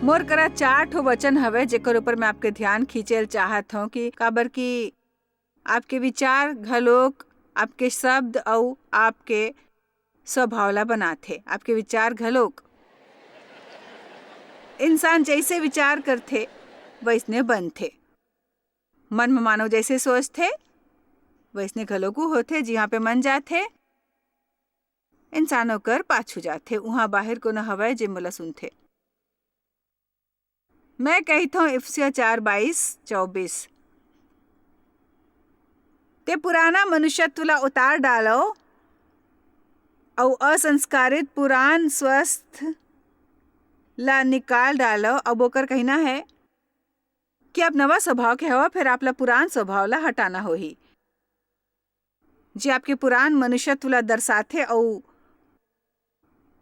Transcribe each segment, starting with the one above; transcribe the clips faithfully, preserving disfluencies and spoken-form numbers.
मोर करा चार ठो वचन हवे, जेकर ऊपर मैं आपके ध्यान खींचे ल चाहत हूँ कि काबर कि आपके विचार घलोक आपके शब्द अउ आपके स्वभाव ला बनाथे। आपके विचार घलोक, इंसान जैसे विचार करथे, वैसने बनथे। मन में मानव जैसे सोचथे, वैसने घलोक ऊ होथे। जिहाँ पे मन जाथे, इंसान ओकर पाछू जाथे। उहाँ बाहिर कोनो हवय जे मोला सुनथे। मैं कहिथौं, इफिसिया चार बाईस चौबीस, "ते पुराना मनुष्यत्व ला उतार डालो, अउ असंस्कारित पुरान स्वस्थ ला निकाल डालो।" अब ओकर कहना है कि आप नवा स्वभाव के हवा, फिर आप ला पुरान स्वभाव ला हटाना होही, जे आपके पुरान मनुष्यत्व ला दर्शाथे अउ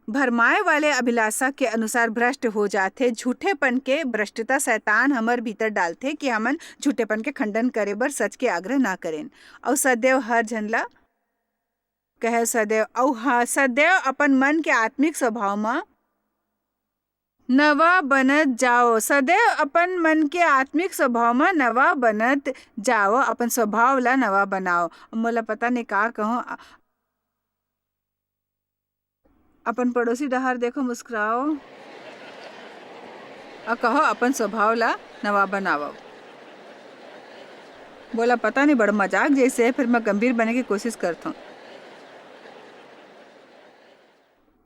भरमाए वाले अभिलाषा के अनुसार भ्रष्ट हो जाथे। झूठेपन के भ्रष्टता शैतान हमर भीतर डालथे कि हमन झूठेपन के खंडन करे बर सच के आग्रह ना करेन। अउ सदैव हर झन ला कहे सदैव, अउ हाँ, सदैव अपन मन के आत्मिक स्वभाव म नवा बनत जाओ। सदैव अपन मन के आत्मिक स्वभाव म नवा बनत जाओ। अपन स्वभाव ला नवा बनाओ। मोला पता नहीं का कहूँ, अपन पड़ोसी डहार देखो, मुस्कुराओ अउ कहो, "अपन स्वभाव ला नवा बनावव।" बोला, "पता नहीं, बड़ मजाक जैसे है, फिर मैं गंभीर बने की कोशिश करथौं।"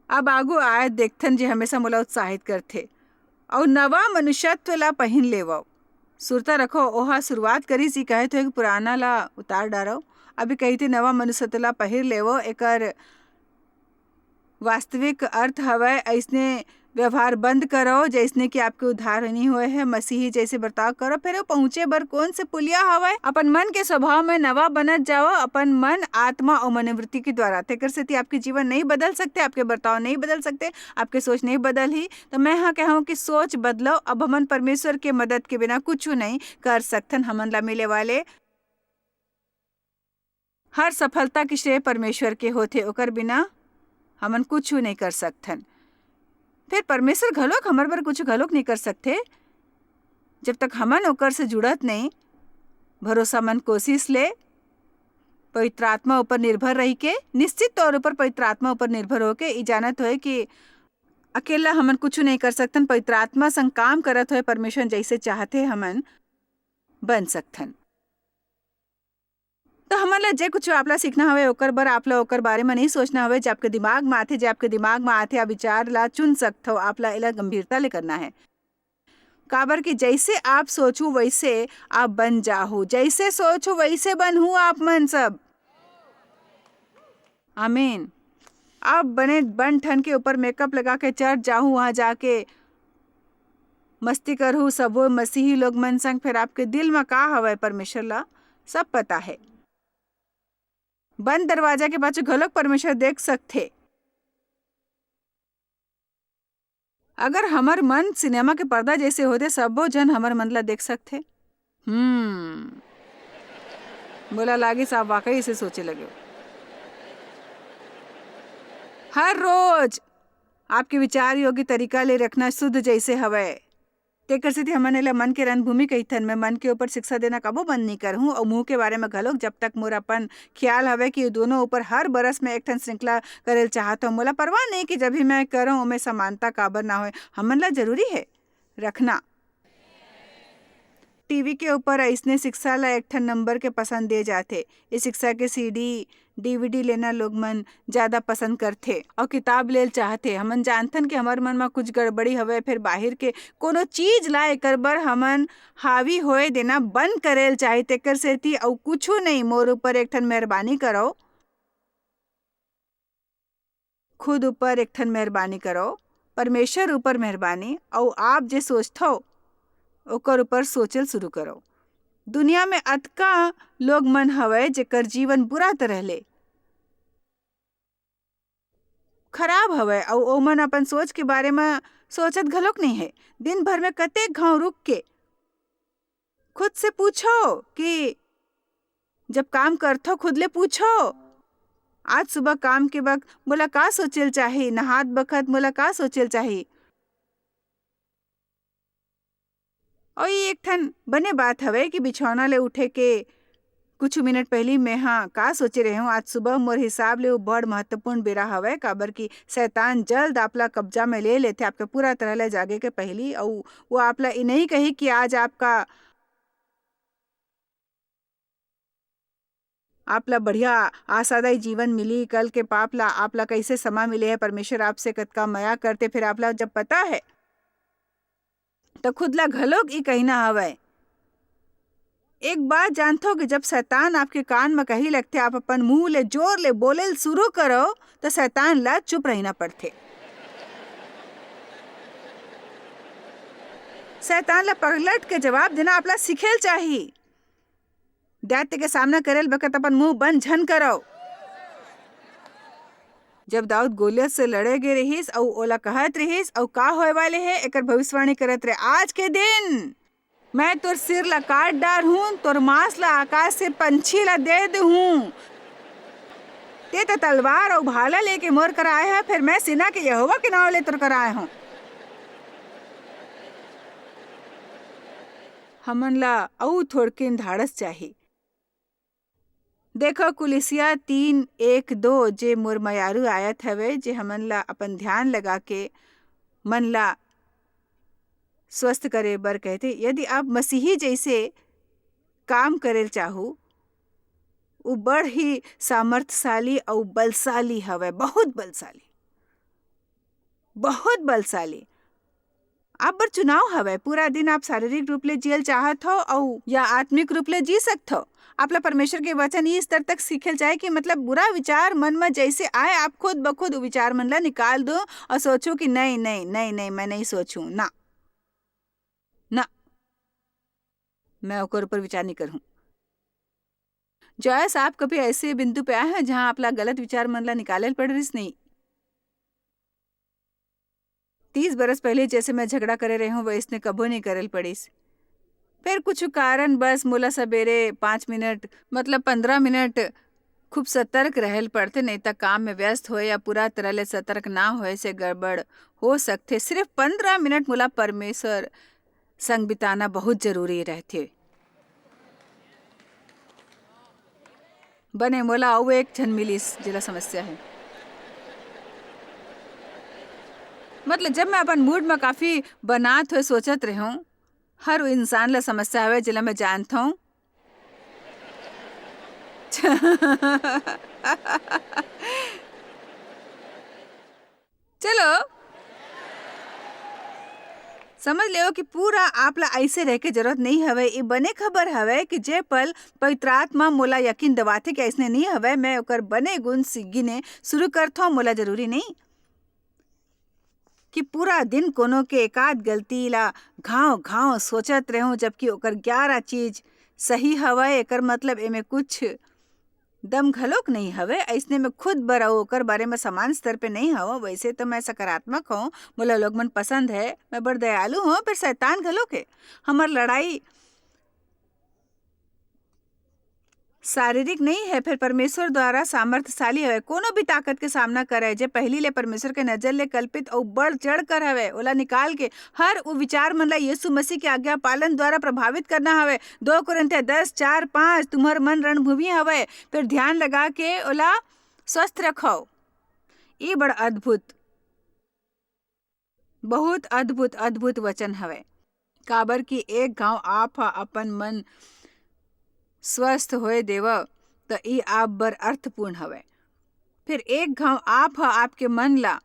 अब आगू आए देखथन, जे हमेशा मोला उत्साहित करथे, "अउ नवा मनुष्यत्व ला पहिन लेवव।" सुरता रखो, ओहा शुरुआत करिस, ई कहत होए कि पुराना ला उतार डारव। अभी कहिथे, "नवा मनुष्यत्व ला पहिर लेवव।" एकर वास्तविक अर्थ हवय, अइसने व्यवहार बंद करो, जइसने कि आपके उद्धार नहीं होए है। मसीही जैसे बर्ताव करो। फिर वो पहुंचे बर कौन से पुलिया हवय? अपन मन के स्वभाव में नवा बनत जाओ, अपन मन, आत्मा और मनोवृत्ति के द्वारा। तेकर सेती आपके जीवन नहीं बदल सकते, आपके बर्ताव नहीं बदल सकते, आपके सोच नहीं बदल ही। तो मैं हाँ कहूँ कि सोच बदलो। अब हमन परमेश्वर के मदद के बिना कुछ नहीं कर सकथन। हमन ला मिले वाले हर सफलता के श्रेय परमेश्वर के होथे, ओकर बिना हमन कुछु नइ कर सकथन। फेर परमेश्वर घलोक हमर बर कुछु घलोक नइ कर सकथे, जब तक हमन ओकर से जुड़त नइ। भरोसामंद कोशिश ले, पवित्र आत्मा ऊपर निर्भर रहिके, निश्चित तौर ऊपर पवित्र आत्मा ऊपर निर्भर होके ई जानत होए कि अकेला हमन कुछु नइ कर सकथन, पवित्र आत्मा संग काम करत होए परमेश्वर जइसे चाहथे हमन बन सकथन। तो हमन ला जे कुछ आप ला सीखना हवे, ओकर बर आप ला ओकर बारे म नइ सोचना हवे। जे आपके दिमाग म आथे, जे आपके दिमाग म आथे, आप विचार ला चुन सकथव। आप ला एला गंभीरता ले करना है, काबर कि जइसे आप सोचहू, वइसे आप बन जाहू। जइसे सोचहू, वइसे बनहू आप मन सब। आमीन। आप बने बन ठन के ऊपर मेकअप लगा के चर्च जाहू, वहाँ जाके मस्ती करहू सबो मसीही लोग मन संग। फेर आपके दिल म का हवय, परमेश्वर ला सब पता है। बंद दरवाजा के पाछू घलोक परमेश्वर देख सकथे। अगर हमर मन सिनेमा के पर्दा जैसे होथे, सबो झन हमर मन ला देख सकथे। हम्म, मोला लागिस, आप वाकई इसे सोचे लगे। हर रोज आपके विचार योग्य तरीका ले रखना शुद्ध जैसे हवय। तेकर सेती हमन एला मन के रणभूमि कहिथन। मैं मन के ऊपर शिक्षा देना कबो बंद नइ करहूं, अउ मुंह के बारे में घलोक, जब तक मोर अपन ख्याल हवय कि ये दोनों ऊपर हर बरस में एक ठन श्रृंखला करे ल चाहत हूं। मोला परवाह नइ कि जब भी मैं करहूं, ओमे समानता काबर ना होय। हमन ला जरूरी है रखना। टीवी के ऊपर अइसने शिक्षा ला एक ठन नंबर के पसंद दे जाथे। ये शिक्षा के सीडी, डीवीडी लेना लोग मन ज्यादा पसंद करथे अउ किताब लेल चाहथे। हमन जानथन कि हमर मन म कुछ गड़बड़ी हवय, फेर बाहिर के कोनो चीज ला एकर बर हमन हावी होए देना बंद करे ल चाही। तेकर सेती अउ कुछु नइ, मोर ऊपर एक ठन मेहरबानी करव। खुद ऊपर एक ठन मेहरबानी करो, परमेश्वर ऊपर मेहरबानी, अउ आप जे सोचथव, ओकर ऊपर सोचल शुरू करो। दुनिया में अतका लोग मन हवय, जेकर जीवन बुरा तरह ले खराब हवय, अउ ओमन अपन सोच के बारे म सोचत घलोक नइ हे। दिन भर में कतेक घांव रुक के खुद से पूछो कि जब काम करथो, खुद ले पूछो, "आज सुबह काम के वक्त मोला का सोचेल चाही? नहात बखत मोला का सोचेल चाही?" अउ ये एक ठन बने बात हवय कि बिछौना ले उठे के कुछ मिनट पहिली मैं हा का सोचे रहे हूँ, आज सुबह मोर हिसाब ले वो बड़ महत्वपूर्ण बेरा हवय, काबर कि शैतान जल्द आपला कब्जा में ले लेथे, आपके पूरा तरह ले जागे के पहिली। अउ वो आपला ये नहीं कही कि आज आपका आपला बढ़िया आशादायी जीवन मिली, कल के पाप ला आपला कैसे समा मिले है, परमेश्वर आपसे कतका मया करते, फिर आपला जब पता है, त खुद ला घलोक ई कहना हवय। एक बात जानथो कि जब शैतान आपके कान म कही लगथे, आप अपन मुंह ले जोर ले बोले ल शुरू करो, त शैतान ला चुप रहना पड़थे। शैतान ला पलट के जवाब देना आपला सीखेल चाही। दैत्य के सामना करेल बखत अपन मुंह बंद झन करो। जब दाऊद गोलियत से लड़े गे रिहिस अऊ ओला कहत रिहिस, "अऊ का होए वाले हे?" एकर भविष्यवाणी करत रहे, "आज के दिन मैं तोर सिर ला काट डारहूं, तोर मांस ला आकाश से पंछी ला दे देहूं। ते त तलवार अऊ भाला लेके मोर करा आए ह, फेर मैं सेना के यहोवा के नांव ले तोर करा आए हूं।" हमन ला अऊ थोड़किन धाड़स चाही। देखो, कुलिसिया तीन एक दो, जे मोर मयारू आयत हवे, जे हमन ला अपन ध्यान लगा के मन ला स्वस्थ करे बर कहथे। यदि आप मसीही जैसे काम करेल चाहू, उ बड़ ही सामर्थशाली अउ बलशाली हवय, बहुत बलशाली, बहुत बलशाली। आप बर चुनाव हवय, पूरा दिन आप शारीरिक रूप ले जियल चाहत हो अउ या आत्मिक रूप ले जी सकत हो। आप ला परमेश्वर के वचन ई स्तर तक सीखे ल चाहे कि मतलब बुरा विचार मन म जैसे आए, आप खुद ब खुद उ विचार मन ला निकाल दो अउ सोचो कि नहीं, नहीं, नहीं, नहीं, मैं नहीं सोचूं, ना, ना, मैं ओकर ऊपर विचार नहीं करूं। जॉयस, आप कभी ऐसे बिंदु पे आए हैं जहां आप ला गलत विचार मन ला निकाले ल पड़ रिस नहीं? तीस बरस पहले जैसे मैं झगड़ा करे रहे हूँ, वैसने कभो नहीं करे ल पड़िस। फिर कुछ कारण बस मोला सबेरे पाँच मिनट, मतलब पंद्रह मिनट खूब सतर्क रहे ल पड़थे, नहीं त काम में व्यस्त होए या पूरा तरह ले सतर्क ना होए से गड़बड़ हो सकथे। सिर्फ पंद्रह मिनट मोला परमेश्वर संग बिताना बहुत जरूरी रहथे। बने, मोला अउ एक झन मिलिस, जेला समस्या हे। मतलब, जब मैं अपन मूड म काफी बनात होए सोचत रेहेंव, हर इंसान ला समस्या हवे, जेला मैं जानथंव। चलो, समझ लेव कि पूरा आप ला अइसे रह के जरूरत नइ हवय। ये बने खबर हवय कि जे पल पवित्र आत्मा मोला यकीन दिवाथे कि अइसने नइ हवय, मैं ओकर बने गुण सी-, गिने शुरू करथंव। मोला जरूरी नइ कि पूरा दिन कोनो के एकाध गलती ला घांव-घांव सोचत रहूं, जबकि ओकर ग्यारह चीज सही हवय। एकर मतलब एमे कुछ दम घलोक नइ हवय। अइसने में खुद बर अउ ओकर बारे में समान स्तर पे नइ हवं। वइसे तो मैं सकारात्मक हंव, मोला लोग मन पसंद हे, मैं बड़ दयालु हंव, पर शैतान घलोक हे। हमर लड़ाई शारीरिक नइ हे, फेर परमेश्वर द्वारा सामर्थशाली हवय। कोनो भी ताकत के सामना करय, जे पहिली ले परमेश्वर के नजर ले कल्पित अउ बड़ जड़ कर हवय, ओला निकाल के हर उ विचार मन ला यीशु मसीह के आज्ञा पालन द्वारा प्रभावित करना हवय। दो कोरिन्थिया दस, चार, पाँच, तुम्हर मन रणभूमि हवय, फेर ध्यान लगा के ओला स्वस्थ रखव। ये बड़ अद्भुत, बहुत अद्भुत, अद्भुत वचन हवय। काबर कि एक घांव आप ह अपन मन स्वस्थ होए देवव, त ई आप बर अर्थपूर्ण हवय। फिर एक घांव आप ह आपके मन ला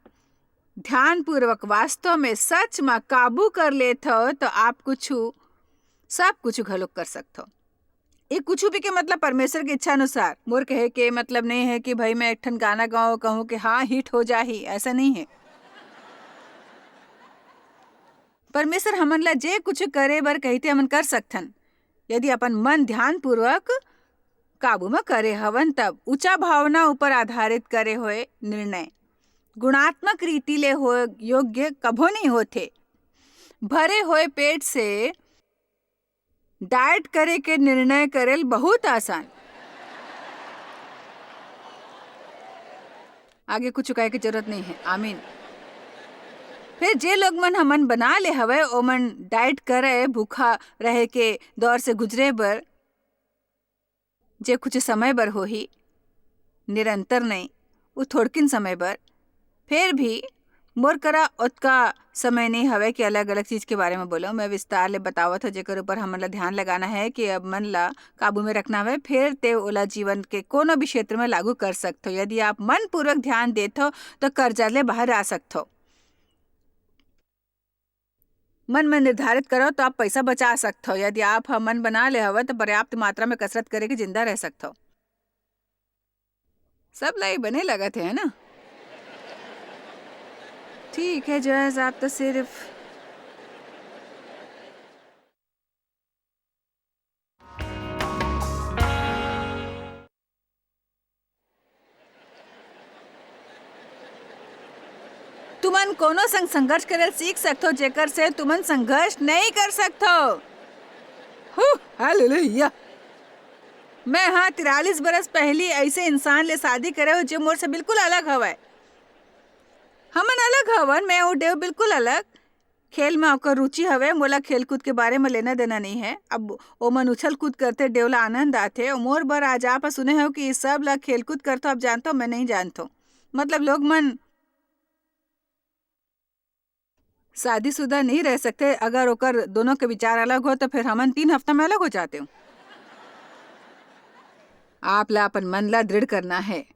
ध्यानपूर्वक, वास्तव में, सच म काबू कर लेथव, त आप कुछु, सब कुछु घलोक कर सकथव। ये कुछु भी के मतलब परमेश्वर के इच्छा अनुसार। मोर कहे के मतलब नहीं है कि भाई मैं एक ठन गाना गाऊं, कहूं कि हाँ, हिट हो जाही, ऐसा नहीं है। परमेश्वर हमन ला जे कुछ करे बर कहिथे, हमन कर सकथन, यदि अपन मन ध्यानपूर्वक काबू म करे हवन तब। ऊंचा भावना ऊपर आधारित करे होए निर्णय गुणात्मक रीति ले हो योग्य कभो नहीं होथे। भरे होए पेट से डाइट करे के निर्णय करेल बहुत आसान। आगे कुछ कहे के जरूरत नहीं है। आमीन। फिर जे लोग मन हमन बना ले हवय, ओमन डाइट करे, भूखा रहे के दौर से गुजरे बर, जे कुछ समय बर होही, निरंतर नहीं, वो थोड़किन समय बर, फिर भी मोर करा ओतका समय नहीं हवय कि अलग-अलग चीज के बारे में बोलो। मैं विस्तार ले बतावत हूँ, जेकर ऊपर हमन ला ध्यान लगाना है कि अब मन ला काबू में रखना हवय, फिर ते ओला जीवन के कोनो भी क्षेत्र में लागू कर सकथो। यदि आप मनपूर्वक ध्यान देथो, तो कर्जा ले बाहर आ सकथो। मन में निर्धारित करो, तो आप पैसा बचा सकथो। यदि आप ह मन बना ले हवय, तो पर्याप्त मात्रा में कसरत करे के जिंदा रह सकथो। सब ला ये बने लगत हे, है ना? ठीक है जॉयस, आप तो सिर्फ तुमन कोनो संग संघर्ष करे ल सीख सकथो, जेकर से तुमन संघर्ष नहीं कर सकथो। हू, हालेलुया। मैं हा तिरालीस बरस पहली ऐसे इंसान ले शादी करे हो, जो मोर से बिल्कुल अलग हवय। हमन अलग हवन, मैं अउ डेव बिल्कुल अलग। खेल में ओकर रुचि हवय, मोला खेलकूद के बारे में लेना देना नहीं है। अब ओमन उछल कूद करथे, डेव ला आनंद आथे। मोर बर आज आप सुने हो कि सब ला खेलकूद करथो, अब जानथो, मैं नहीं जानथो। मतलब लोग मन शादीशुदा नहीं रह सकते, अगर ओकर दोनों के विचार अलग हो, तो फिर हमन तीन हफ्ता में अलग हो जाते हो। आप ला अपन मन ला दृढ़ करना है।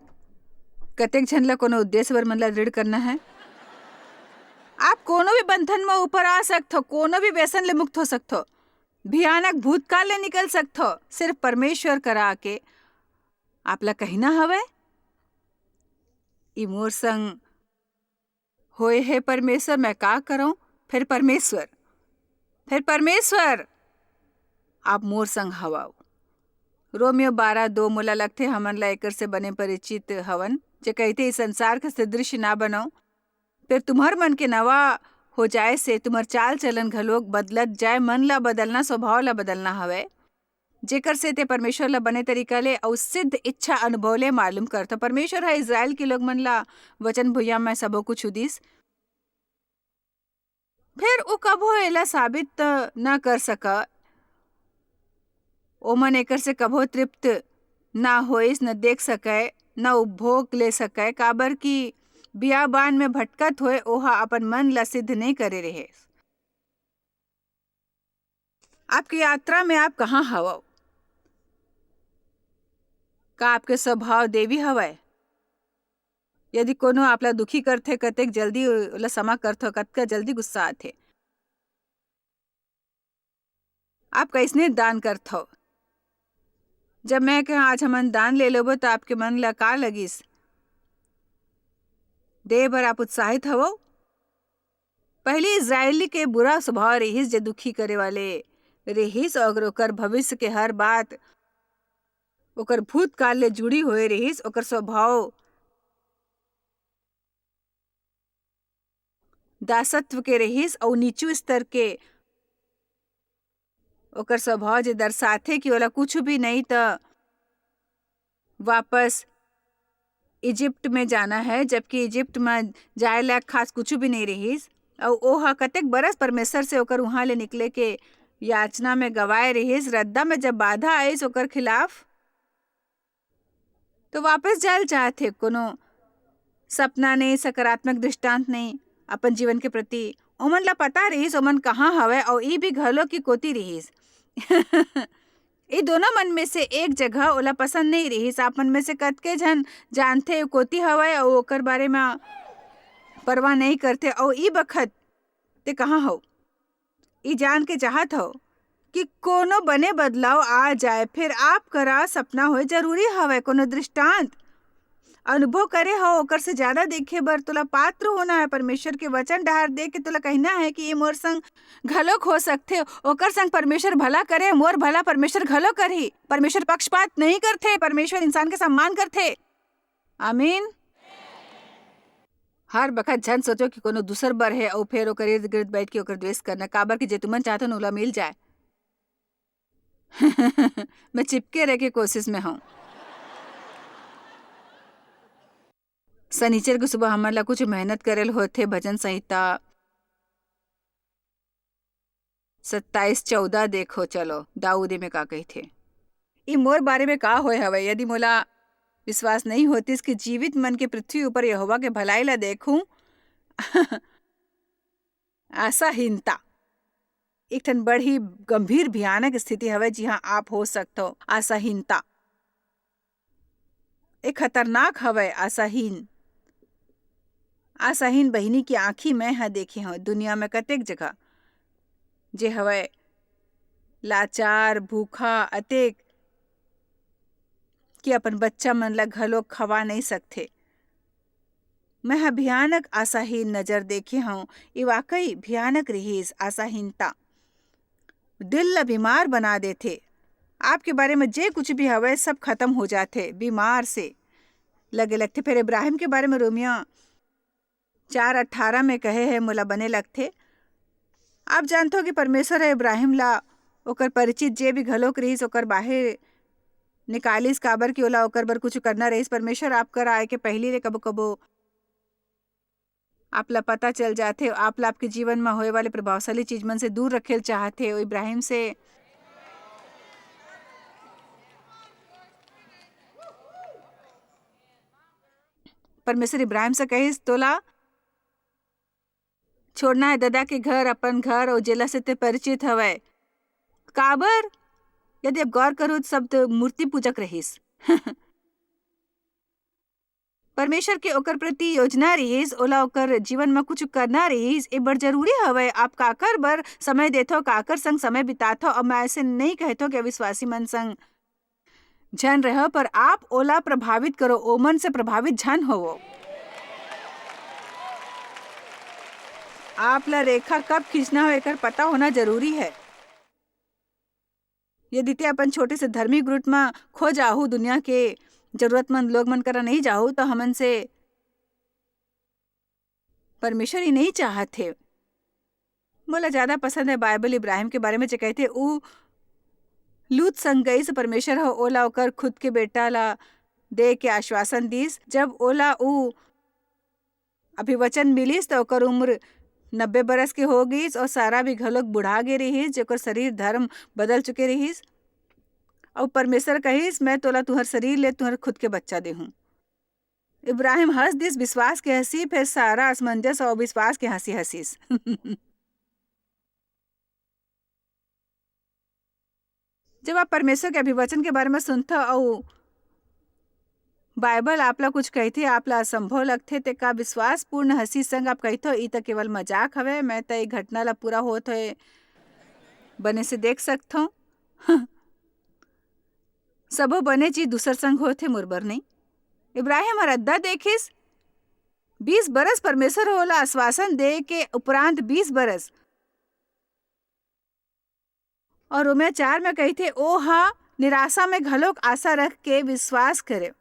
कतेक झन ला कोनो उद्देश्य बर मन ला दृढ़ करना है। आप कोनो भी बंधन में ऊपर आ सकथो, कोनो भी व्यसन ले मुक्त हो सकथो, भयानक भूतकाल ले निकल सकथो, सिर्फ परमेश्वर करा के। आप ला कहना हवय, "ई मोर संग होए हे परमेश्वर, मैं का करंव?" फिर परमेश्वर, फिर परमेश्वर, "आप मोर संग हवव।" रोमियो बारह दो, मोला लगथे हमन ला एकर से बने परिचित हवन, जे कहिथे, "इस संसार के सदृश ना बनव, फिर तुम्हर मन के नवा हो जाए से तुम्हर चाल चलन घलोक बदलत जाए।" मन ला बदलना, स्वभाव ला बदलना हवय, जेकर से ते परमेश्वर ला बने तरीका ले अउ सिद्ध इच्छा अनुभव ले मालूम करथो। परमेश्वर ह इसराइल के लोग मन ला वचन भुइयां में सबो कुछ दिस। फेर ओ कभो एला साबित त न कर सका। ओमन एकर से कभो तृप्त न होइस, न देख सकय, न उपभोग ले सकय, काबर कि बियाबान में भटकत होए ओहा अपन मन ला सिद्ध नइ करे रेहे। आपके यात्रा में आप कहाँ हवव? का आपके स्वभाव देवी हवय? यदि कोनो आप ला दुखी करथे, कतेक जल्दी ओला क्षमा करथव, कतका जल्दी गुस्सा आथे? आप कइसने दान करथव? जब मैं कहा, "आज हमन दान ले लेबो," त आपके मन ला का लगिस? दे बर आप उत्साहित हवव? पहिली इसराइली के बुरा स्वभाव रिहिस, जे दुखी करे वाले रिहिस, अउ ओकर भविष्य के हर बात ओकर भूतकाल ले जुड़ी होए रिहिस। ओकर स्वभाव दासत्व के रिहिस अउ नीचू स्तर के ओकर स्वभाव, जे दर्शाथे कि ओला कुछु भी नइ त वापस इजिप्ट में जाना है, जबकि इजिप्ट में जाए लायक खास कुछु भी नइ रिहिस। अउ ओह कतेक बरस परमेश्वर से ओकर उहाँ ले निकले के याचना में गवाए रिहिस। रद्दा में जब बाधा आइस ओकर खिलाफ, तो वापस जाए ल चाहथे। कोनो सपना नहीं, सकारात्मक दृष्टांत नहीं अपन जीवन के प्रति। ओमन ला पता रिहिस ओमन कहाँ हवय, अउ ई भी घलो कि कोती रिहिस। ई दोनों मन में से एक जगह ओला पसंद नहीं रिहिस। आप मन में से कतके झन जानथे, कोती हवय अउ ओकर बारे में परवाह नहीं करथे। अउ ई बखत ते कहाँ हव? ई जान के चाहत हव कि कोनो बने बदलाव आ जाए, फिर आप करा सपना होए जरूरी हवय, कोनो दृष्टांत अनुभव करे हव, ओकर से ज्यादा देखे बर तोला पात्र होना है। परमेश्वर के वचन डहार देख के तोला कहना है कि ये मोर संग घलोक हो सकथे, ओकर संग परमेश्वर भला करे, मोर भला परमेश्वर घलो करही। परमेश्वर पक्षपात नहीं करथे, परमेश्वर इंसान के सम्मान करथे। आमीन। हर बखत झन सोचो कि कोनो दूसर बर है अउ फेर ओकर इर्द गिर्द बैठ के ओकर द्वेष करना, काबर कि जे तुमन चाहत हो, ओला मिल जाए। मैं चिपके रहे के कोशिश में हूँ। सनीचर के सुबह हमन ला कुछ मेहनत करे ल होथे, भजन संहिता, सत्ताईस चौदह देखो, चलो, दाऊद एमे का कहिथे। "ई मोर बारे में का होय हवय, यदि मोला विश्वास नहीं होतिस कि जीवित मन के पृथ्वी ऊपर यहोवा के भलाई ला देखूं।" आशाहीनता एक ठन बड़ ही गंभीर, भयानक स्थिति हवय, जिहां आप हो सकथो। आशाहीनता एक खतरनाक हवय। आशाहीन, आशाहीन बहिनी की आंखी मैं ह देखे हंव दुनिया में कतेक जगह, जे हवय लाचार, भूखा, अतेक कि अपन बच्चा मन ला घलो खवा नहीं सकथे। मैं ह भयानक आशाहीन नजर देखे हंव। ये वाकई भयानक रिहिस। आशाहीनता दिल ला बीमार बना देथे। आपके बारे में जे कुछ भी हवय, सब खत्म हो जाथे, बीमार से लगे लगथे। फिर इब्राहिम के बारे में रोमियो चार अठारह में कहे हे, मोला बने लगथे। आप जानथो कि परमेश्वर ह इब्राहिम ला ओकर परिचित जे भी घलोक रिहिस, ओकर बाहिर निकालिस, काबर कि ओला ओकर बर कुछ करना रहिस। परमेश्वर आप करा आए के पहिली ले कबो-कबो आप ला पता चल जाथे, आप ला आपके जीवन म होए वाले प्रभावशाली चीज मन से दूर रखे ल चाहथे। ओ इब्राहिम से परमेश्वर इब्राहिम से कहिस, "तोला छोड़ना है ददा के घर, अपन घर, अउ जेला से ते परिचित हवय।" काबर? यदि आप गौर करो, त सब तो मूर्ति पूजक रहिस। परमेश्वर के ओकर प्रति योजना रिहिस, ओला ओकर जीवन म कुछ करना रिहिस। ए बड़ जरूरी हवय, आप काकर बर समय देथव, काकर संग समय बिताथव। अब मैं ऐसे नहीं कहथव कि अविश्वासी मन संग झन रहो, पर आप ओला प्रभावित करो, ओमन से प्रभावित झन होवो। आप ला रेखा कब खींचना हो, एकर पता होना जरूरी है। यदि ते अपन छोटे से धर्मी गुट म खो जाहू, दुनिया के जरूरतमंद लोग मन करा नहीं जाहू, तो हमन से परमेश्वर ही नहीं चाहत हे। मोला ज्यादा पसंद है बाइबल इब्राहिम के बारे में, जे कहथे, ऊ लूत संग गईस, परमेश्वर ह ओला ओकर खुद के बेटा ला दे के आश्वासन दीस। जब ओला ऊ अभिवचन मिलिस, त ओकर उम्र नब्बे बरस के हो गईस, और सारा भी घलोक बुढ़ा गे रहिस, जेकर शरीर धर्म बदल चुके रहिस। और परमेश्वर कहिस, "मैं तोला तुहर शरीर ले तुहर खुद के बच्चा देहूं।" इब्राहिम हंस दिस, विश्वास के हंसी, फिर सारा असमंजस और विश्वास के हंसी हंसिस। जब आप परमेश्वर के अभिवचन के बारे में सुनथव अउ बाइबल आप ला कुछ कहिथे, आप ला असंभव लगथे, ते का विश्वासपूर्ण हंसी संग आप कहिथव, "ई त केवल मजाक हवे, मैं त ए घटना ला पूरा होत होए बने से देख सकथव।" सबो बने चीज दूसर संग होथे, मोर बर नहीं। इब्राहिम ह रद्दा देखिस, बीस बरस परमेश्वर ह ओला आश्वासन दे के उपरांत बीस बरस। और रोमियो चार में कहिथे, "ओ ह निराशा में घलोक आशा रख के विश्वास करे,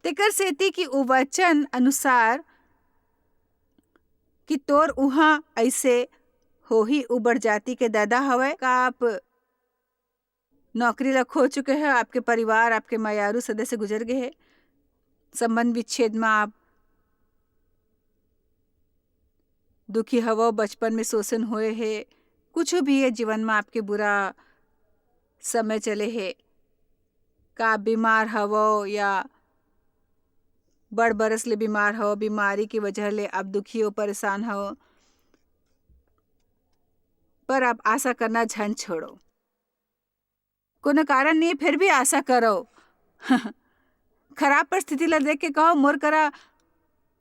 तेकर सेती कि उ वचन अनुसार कि तोर उहाँ अइसे होही।" उ बड़ जाति के ददा हवय। का आप नौकरी ला खो चुके हो, आपके परिवार, आपके मयारू सदस्य गुजर गए हे, संबंध विच्छेद में आप दुखी हवो, बचपन में शोषण होए हे, कुछ भी ये जीवन में आपके बुरा समय चले हे, का आप बीमार हवो या बड़ बरस ले बीमार हवो, बीमारी की वजह ले आप दुखी हो, परेशान हवो, पर आप आशा करना झन छोड़ो। कोनो कारण नहीं, फिर भी आशा करो। खराब परिस्थिति ला देख के कहो, "मोर करा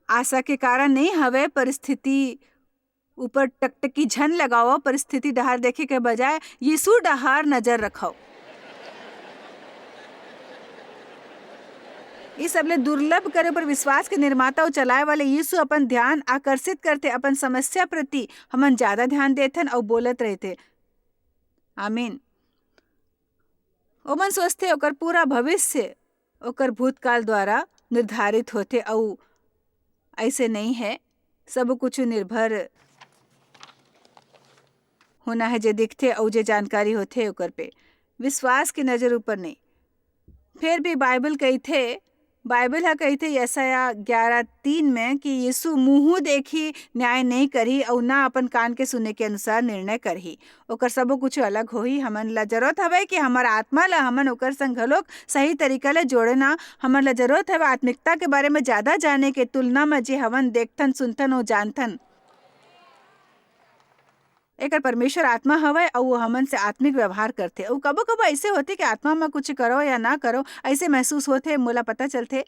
आशा के कारण नहीं हवे।" परिस्थिति ऊपर टकटकी झन लगाओ, परिस्थिति डहार देखे के बजाय यीशु डहार नजर रखो। ये सबले दुर्लभ करे पर विश्वास के निर्माता अउ चलाए वाले यीशु अपन ध्यान आकर्षित करथे। अपन समस्या प्रति हमन ज्यादा ध्यान देथन अउ बोलत रहथे, "आमीन।" ओमन सोचथे ओकर पूरा भविष्य ओकर भूतकाल द्वारा निर्धारित होथे, अउ ऐसे नहीं है। सब कुछ निर्भर होना है जे दिखथे अउ जे जानकारी होथे ओकर पे, विश्वास की नजर ऊपर नहीं। फिर भी बाइबल कहिथे, बाइबल ह कहिथे यशायाह ग्यारह तीन में कि यीशु मुंह देखी न्याय नहीं करही अउ ना अपन कान के सुने के अनुसार निर्णय करही। ओकर सबो कुछ अलग होही। हमन ला जरूरत हवय कि हमर आत्मा ला हमन ओकर संग घलोक सही तरीका ले जोड़े ना। हमन ला जरूरत हवय आत्मिकता के बारे में ज्यादा जाने के तुलना में जे हवन देखथन, सुनथन अउ जानथन। एकर परमेश्वर आत्मा हवय अउ वो हमन से आत्मिक व्यवहार करथे। अउ कबो-कबो अइसे होथे कि आत्मा म कुछ करो या ना करो, अइसे महसूस होथे, मोला पता चलथे।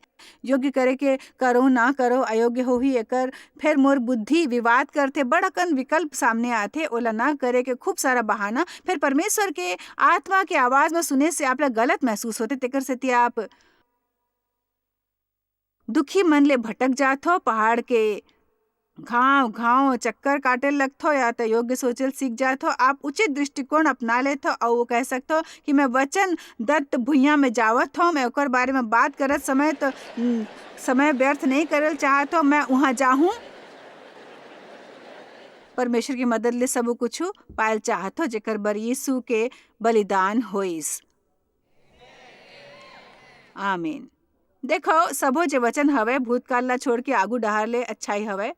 योग्य करे के करो, ना करो, अयोग्य होही एकर। फेर मोर बुद्धि विवाद करथे, बड़ अकन विकल्प सामने आथे, ओला ना करे के खूब सारा बहाना। फेर परमेश्वर के आत्मा के आवाज म सुने से आप ला गलत महसूस होथे, तेकर सेती आप दुखी मन ले भटक जाथो, पहाड़ के घांव-घांव चक्कर काटे लगथो या त योग्य सोचे ल सीख जाथो। आप उचित दृष्टिकोण अपना लेथो अउ वो कह सकथो कि मैं वचन दत्त भुइयां में जावत हूं, मैं ओकर बारे में बात करत समय तो, उम, समय व्यर्थ नहीं करल चाहत हूं, मैं उहां जाहूं। परमेश्वर की मदद ले सब कुछ पायल चाहत हो, जेकर बर यीशु के बलिदान होइस। आमीन। देखो, सबो जे वचन हवय, भूतकाल ला छोड़ के आगू डहार ले अच्छाई हवय।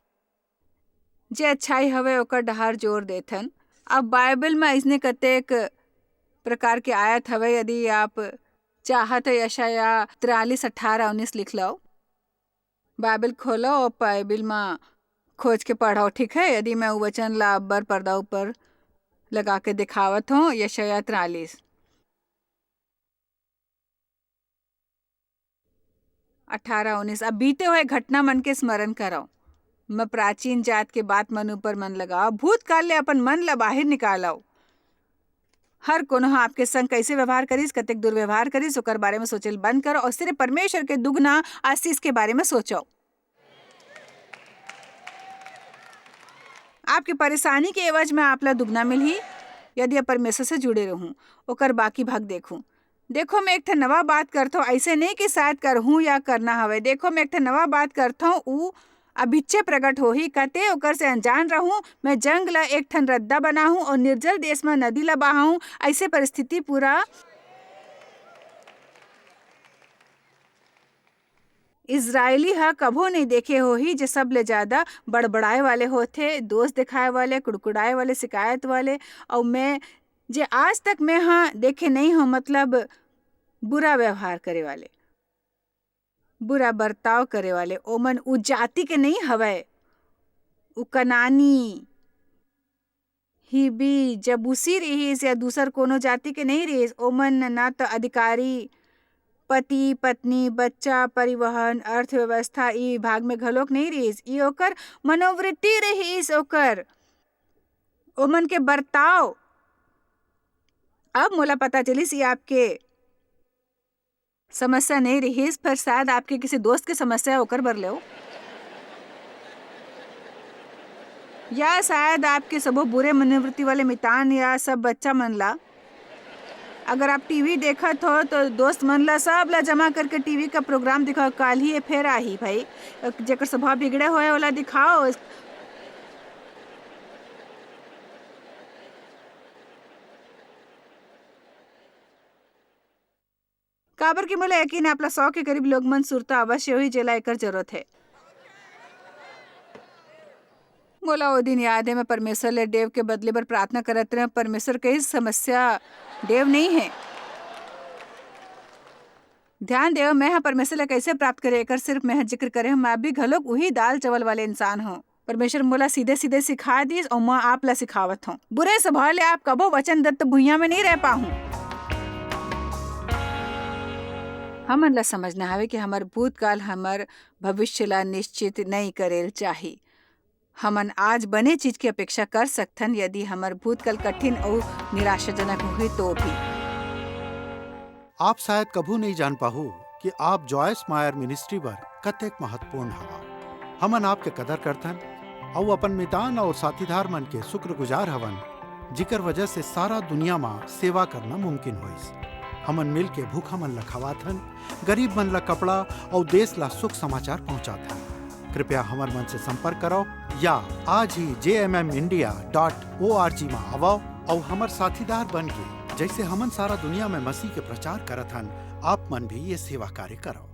जे अच्छाई हवय, ओकर डहार जोर देथन। अब बाइबल में अइसने कतेक प्रकार के आयत हवय, यदि आप चाहत हो, यशायाह तिरालीस अठारह उन्नीस लिख लो। बाइबल खोलो और बाइबल में खोज के पढ़ो, ठीक है? यदि मैं वो वचन ला अब्बर पर्दा ऊपर लगा के दिखावत हूँ, यशायाह तिरालीस। अठारह उन्नीस, अब बीते हुए घटना मन के स्मरण करो। मैं प्राचीन जात के बात मन ऊपर मन लगाओ, भूतकाल ले अपन मन ला बाहर निकालो। हर कोनो ह आपके संग कैसे व्यवहार करिस, कतेक दुर्व्यवहार करिस, ओकर बारे में सोचल बंद करो और सिर्फ परमेश्वर के दुगना आशीष के बारे में सोचो। आपके परेशानी के एवज में आप ला दुगना मिलही, यदि आप परमेश्वर से जुड़े रहूं, ओकर बाकी भाग देखूं। देखो, मैं एक ठन नवा बात करथौं, अइसे नहीं कि शायद करहूं या करना हवय। देखो, मैं एक ठन नवा बात करथौं, ऊ अभिच्चे प्रगट होही, कते ओकर से अनजान रहूं। मैं जंग ला एक ठन रद्दा बनाहूं और निर्जल देश में नदी ला बहाऊं। अइसे परिस्थिति पूरा इजरायली ह कभू नइ देखे होही, जे सब ले जादा बड़बड़ाए वाले होथे, दोष देखाए वाले, कुड़कुड़ाए वाले, शिकायत वाले, अउ मैं, जे आज तक मैं ह देखे नइ हों, मतलब बुरा व्यवहार करे वाले, बुरा बर्ताव करे वाले, ओमन उ जाति के नइ हवय, उ कनानी, हिब्बी, जबूसी रिहिस या दूसर कोनो जाति के नइ रिहिस। ओमन न त अधिकारी, पति, पत्नी, बच्चा, परिवहन, अर्थव्यवस्था, ई विभाग में घलोक नइ रिहिस। ई ओकर मनोवृत्ति रिहिस, ओकर, ओमन के बर्ताव। अब मोला पता चलिस, ई आपके समस्या नइ रिहिस, पर शायद आपके किसी दोस्त के समस्या ओकर बर लेव। या शायद आपके सबो बुरे मनोवृत्ति वाले मितान या सब बच्चा मन ला, अगर आप टीवी देखत हो, तो दोस्त मन ला, सब ला जमा करके टीवी का प्रोग्राम दिखाओ, काल ही ये फेर आही भाई। जेकर स्वभाव बिगड़े होए, ओला दिखाओ। काबर कि मोला यकीन हे, आप ला सौ के करीब लोग मन सुरता अवश्य होही, जेला एकर जरूरत हे। मोला ओ दिन याद हे, मैं परमेश्वर ले डेव के बदले बर प्रार्थना करत रहें। परमेश्वर कहिस समस्या डेव नइ हे। ध्यान देव, मैं ह परमेश्वर ले कइसे प्राप्त करे, एकर सिर्फ मैं ह जिक्र करे हूँ। मैं अभी घलोक उही दाल चावल वाले इंसान हूँ। परमेश्वर मोला सीधे-सीधे सिखा दिस अउ मैं आप ला सिखावत हूँ। बुरे स्वभाव ले आप कभो वचन दत्त भुइयां में नइ रह पाहूँ। हमन ला समझना हवे कि हमर भूतकाल हमर भविष्य ला निश्चित नइ करेल चाही। हमन आज बने चीज के अपेक्षा कर सकथन, यदि हमर भूतकाल कठिन अउ निराशाजनक होही तो भी। आप शायद कभू नइ जान पाहू कि आप जॉयस मायर मिनिस्ट्री बर कतेक महत्वपूर्ण हवव। हमन आपके कदर करथन अउ अपन मितान अउ साथीदार मन के शुक्रगुजार हवन, जिकर वजह से सारा दुनिया म सेवा करना मुमकिन होइस। हमन मिल के भूखा मन ल खवाथन, गरीब मन ल कपड़ा अउ देश ल शुभ समाचार पहुंचाथन। कृपया हमर मन से संपर्क करव या आज ही J M M India dot O R G म आवव अउ हमर साथीदार बन के, जइसे हमन सारा दुनिया में मसीह के प्रचार करत हन, आप मन भी ये सेवा कार्य करव।